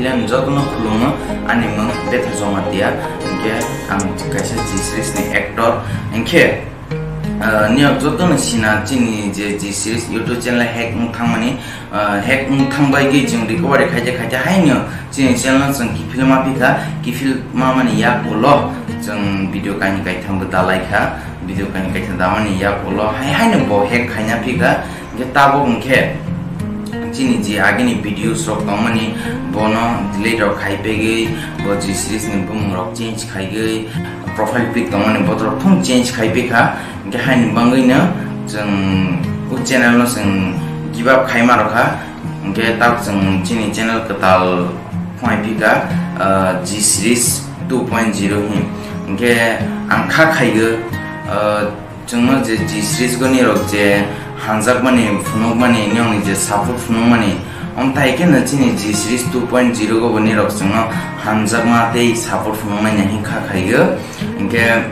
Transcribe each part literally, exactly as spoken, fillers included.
Ang jotono khulumo, ani mung Betha Jamatia, hinkhe ang kaisa G Series ni actor, hinkhe, ah, niyok jotono sina chini je G Series YouTube channel hack wng thangmani, ah, hack wng thangbai gwi chwng recovery khaite khaite haino chini channel chwng kiphil ma phikha, kiphil ma mani yak ulo chwng video kaini kaitham bo dalai kha, video kaini kaitham damani yak ulo hai haino bo hack khaina phikha. Hinkhe tabuk hinkhe chini je agini videos rok tongmani, bono delete rok khai pegwi, bo G Series ni bumung rok change khaigwi, profile pic tongmani botrok phung change khai pekha. Hinkhe haini bangwino chwng o channel no chwng give up khaima rokha. Hinkhe tabuk chwng chini channel kwtal phunai phikha, ah, G Series two point zero hin. Hinkhe ang kha khaigo, ah, Chwngno je G Series go nirok je hamjakmani phunukmani, niyokni je support phunukmani, omthai khe no chini G Series two point zero go bo nirok chwngno hamjakma tei support phunuknai hinwi kha khaigo. Hinkhe,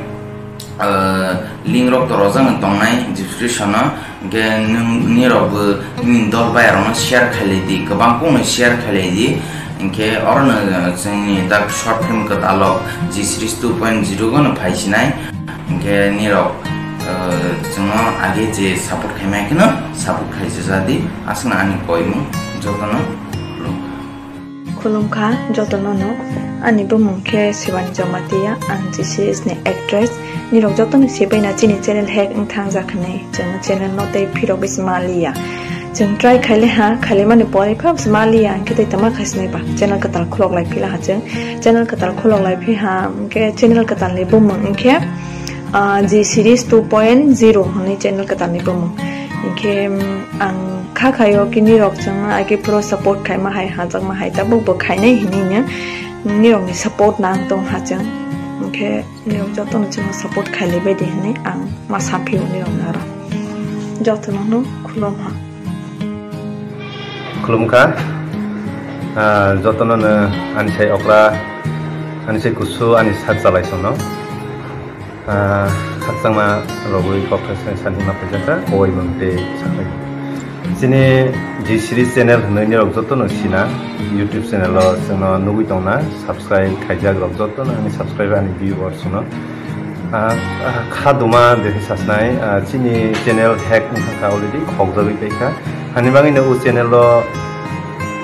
ah, link rok to rojak no tongnai description o. Hinkhe nwng nirok bo nini dol bai rokno share khailai di, kwbang kok no share khailai di. Hinkhe oro no chwngni dak short film kwtal o G Series two point zero go no phaisinai. Hinkhe nirok, eh, chwngno age je support khaimai kheno support khaijajadi, aswkno ani koimung jotono khulumkha. Khulumkha jotono no, ani bumung khe Shivani Jamatia, ang G Series ni actress. Nirok jotono sibaina chini channel hack wng thangjak hinwi chwng channel no tei phirogwi se maliya. Chwng try khaile ha, khailaimani pore phab se maliya, hinkhe tei tama khaisinai ba channel kwtal khulok lai phila ha chwng. Channel kwtal khulok lai phi ha, hinkhe channel kwtal ni bumung hinkhe, ah, G Series two point zero hwnwi channel kwtal ni bumung. Hinkhe, mm, ang kha khaio ki nirok chwngno age phuru support khaima hai, hamjakma hai, tabuk bo khainai hinwi no nirokni support nang tong ha chwng. Hinkhe nirok jotono chwngno support khailai bai di hinwi ang ma saphio nirokno aro. Jotono no khulum ha. Khulumkha, ah, jotono no ani sai okra, ani sai kusu, ani sak chalai sono. Ah, khakchangma rogwi kok thai sai sani ma phaijak kha, kowai mung tei sakhai. Chini G Series channel hwnwi nirok jotono sina, YouTube channel o chwngno nugwi tongna, subscribe khaijak rok jotono ani subscriber ani viewers no. Ah, ah, kha duma de sasnai, ah, chini channel hack wngkha already, khokjagwi paikha. Hani bagwino o channel o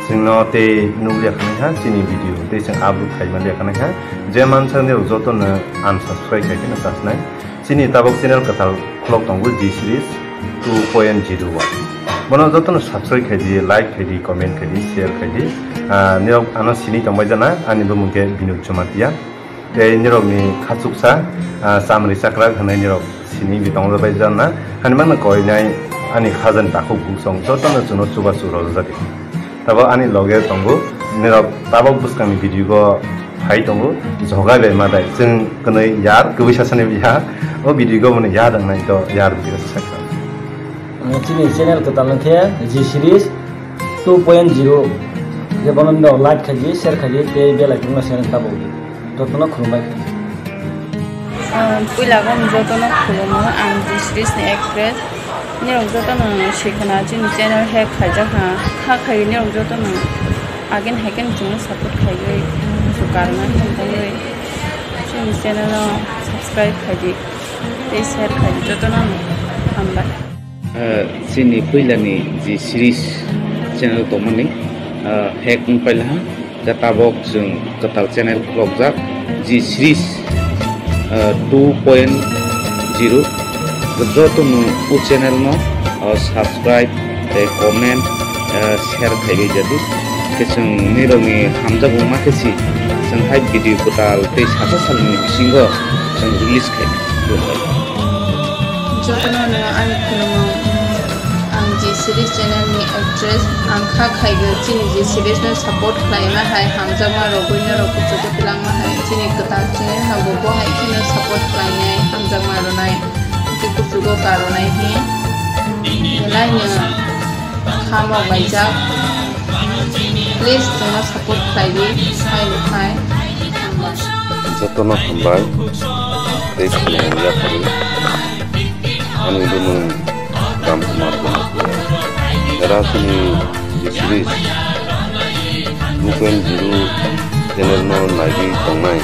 chwngno tei nukliya khanai ha chini video, tei chwng upload khaima liya khanai ha. Je mansa nirok jotono unsubscribe khai kheno sasnai. Chini tabok channel kwtal khulok tongo G Series two point zero one. Bono jotono subscribe khai di, like khai di, comment khai di, share khai di. Ah, nirok ano sini tongbai jana, ani bumung khe Binod Jamatia. Tei nirokni khachuksa, ah, Chamri Chakrak hwnwi nirok sini bi tongbai jana. Hani mangno koinai ani khajani takhuk buksong jotono chwngno chubachu rojak. Tabo ani loge tongo, nirok tabok bwskangni video go phai tongo, jogai bai madai, chwng kwnwi yar kwbwi sasani biha, o video go mani yar wngnai to yar video sakha. Ang chini channel kwtal wngkhe G Series two point zero, je bono nirok like khaidi, share khaidi, tei bell icon no se tabok di. Jotono khulumbai. Ah, puila khe ang jotono khulumo, ang G Series ni actress. Nirok jotono sikhana chini channel hack khaijak ha. Kha khai nirok jotono again hacken chwngno support khaiwi, musu karma tongwi chini channel no subscribe khaidi, tei share khaidi, jotono hambai. Ah, chini puilani G Series channel tongmani, ah, hack wng paila ha. Khe tabok chwng kwtal channel khulokjak G Series, ah, two point zero. Jotono o channel no, ah, subscribe tei comment, ah, share khaibai jadi. Khe chwng nirokni hamjakmung ma khe si chwng hai video kwtal tei sasa salni bisingo chwng release khai. Jotono no ani khulumung. Ang G Series channel ni actress, ang kha khaigo chini G Series no support khlaima hai, hamjakma rogwi norok kuchugo twlangma hai, chini kwtal channel no bo bo hai kheno support khlainai, hamjakma rwnai, tei kuchugo karwnai hi. Belai no khamo baijak. Please chwngno support khlai di, hai rw khai. Hambai. Jotono hambai tei khulumung yaphari. Ani bumung Ram Kumar Jamatia. Era chini G Series two Point zero channel no naigwi tongnai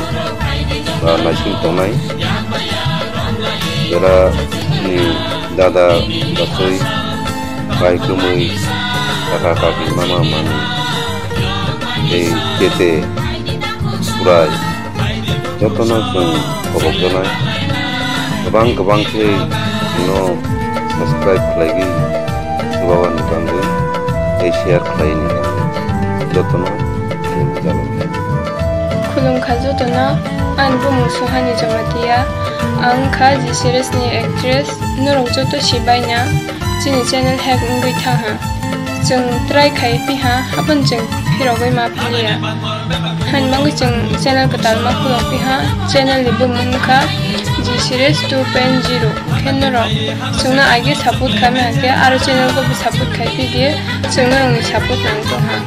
ba naising tongnai jora ni dada bachoi bai kwmwi kaka kaki mama mami tei tete kurai jotono chwng kobokjaknai. Kwbang kwbang khe no subscribe khlaigwi chubawa ni bangwi tei share khlaini bangwi jotono khulumjak. Khulumkha jotono, ani bumung Suhani Jamatia, ang kha G series ni actress, norok joto sibaina chini channel hack wngwi thangha. Chwng try khai piha, aboni chwng phirogwi ma philiya. Hani bagwi chwng channel kwtal ma khulok piha, channel ni bumung wngkha G series two point zero. Khe norok chwngno age support khaimani hwnkhe aro channel bo support khai pidi, chwng norokni support nang tongha.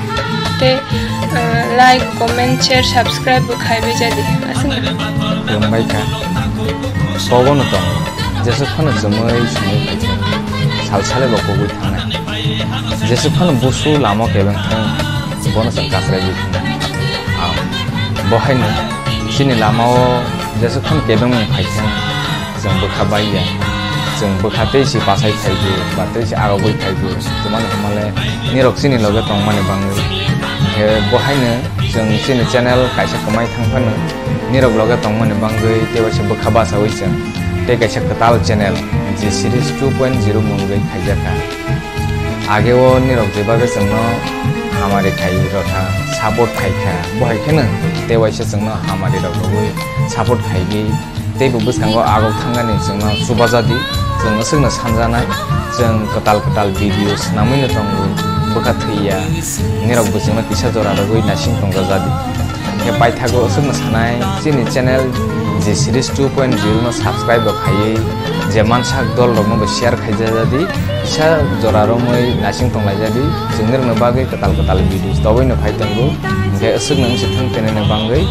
Tei, uh, like, comment, share, subscribe bo khai bai jadi. Aswk. Khulumbai kha. Kogono tongo. Jesuk phano chumui sumui phaikha. Sal sale bo kogwi thangnai. Jesuk phano busu lama kebeng thang, bono chwng kasrai bi thang. Ang bo haino chini lama o jesuk phano kebeng mung phaikha. Chwng bwkha bai ya. Chwng bwkha tei si pasai thaigo, ba tei si agogwi thaigo. Chumani hwnmale nirok chini loge tongmani bangwi. Khe bo haino chwng chini channel kaisa kwmai thang phano nirok loge tongmani bangwi tei waisa bwkha bachaui chwng tei kaisa kwtal channel G series two point zero mungwi khaijakha. Ageo nirok jebagwi chwngno hamari khai rokha, support khaikha, bo hai kheno tei waisa chwngno hamari rok rogwi support khaigwi tei bo bwskango agok thangani chwngno chubajadi, chwng aswkno sanjanai, chwng kwtal kwtal video swnamwino tongo, bwkha thwiya, nirok bo chwngno kisa jora rogwi naising tongjajadi. Khe paithago aswkno sanai, chini channel G series two point zero no subscribe rok khaiwi, je mansak dol rokno bo share khaijajadi, kisa jora romwi naising tonglaijadi, chwng nirokno bagwi kwtal kwtal video toboino phai tongo, hwnkhe aswkno wngsi thang tenani bangwi.